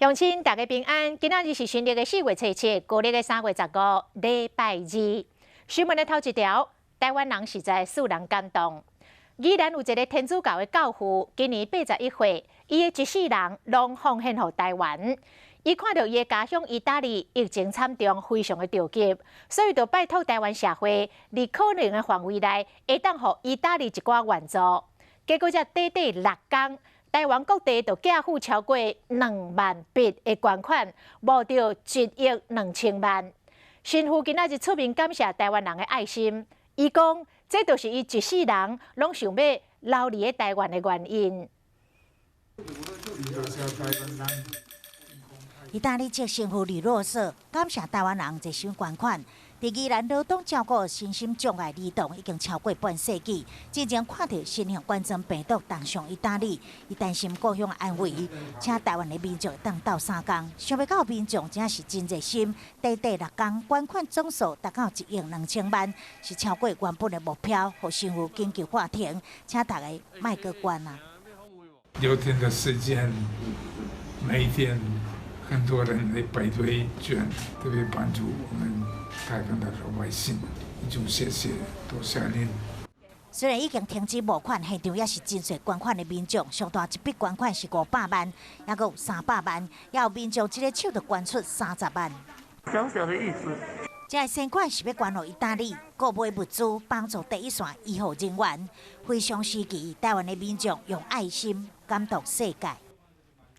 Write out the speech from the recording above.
鄉親大家平安，今仔日是新曆的4月初7，舊曆的3月15，禮拜二。新聞的頭一條，台灣人實在使人感動。宜蘭有一个天主教的教父，今年81歲，伊的一世人攏奉獻予台灣。伊看著伊的家鄉意大利疫情慘重，非常的著急，所以就拜託台灣社會，佇可能的範圍內，會當予意大利一寡援助。結果這短短6工，台灣各地就寄付超過2萬筆的捐款，募著1億2千萬。神父今仔日出面感謝台灣人的愛心，伊講這就是伊一世人攏想欲留佇咧台灣的原因。意大利籍神父李若瑟感謝台灣人熱心捐款。佇宜蘭羅東照顧身心障礙兒童已經超過半世紀，之前看著新型冠狀病毒重傷意大利，伊擔心故鄉安危，請台灣的民眾當鬥相共。想袂到民眾真是真熱心，短短6工捐款總數達到1億2千萬，是超過原本的目標，予神父緊急喊停，請大家莫閣捐啊！ 6天的時間，每天很多人來排隊捐，特別幫助我們台灣的老百姓，就謝謝，多謝您。雖然已經停止募款，現場也是真濟捐款的民眾，上大一筆捐款是500萬，猶閣有300萬，也有民眾一个手就捐出30萬。小小的意思。這个善款是欲捐予意大利，購買物資幫助第一線醫護人員。非常時期，台灣的民眾用愛心感動世界。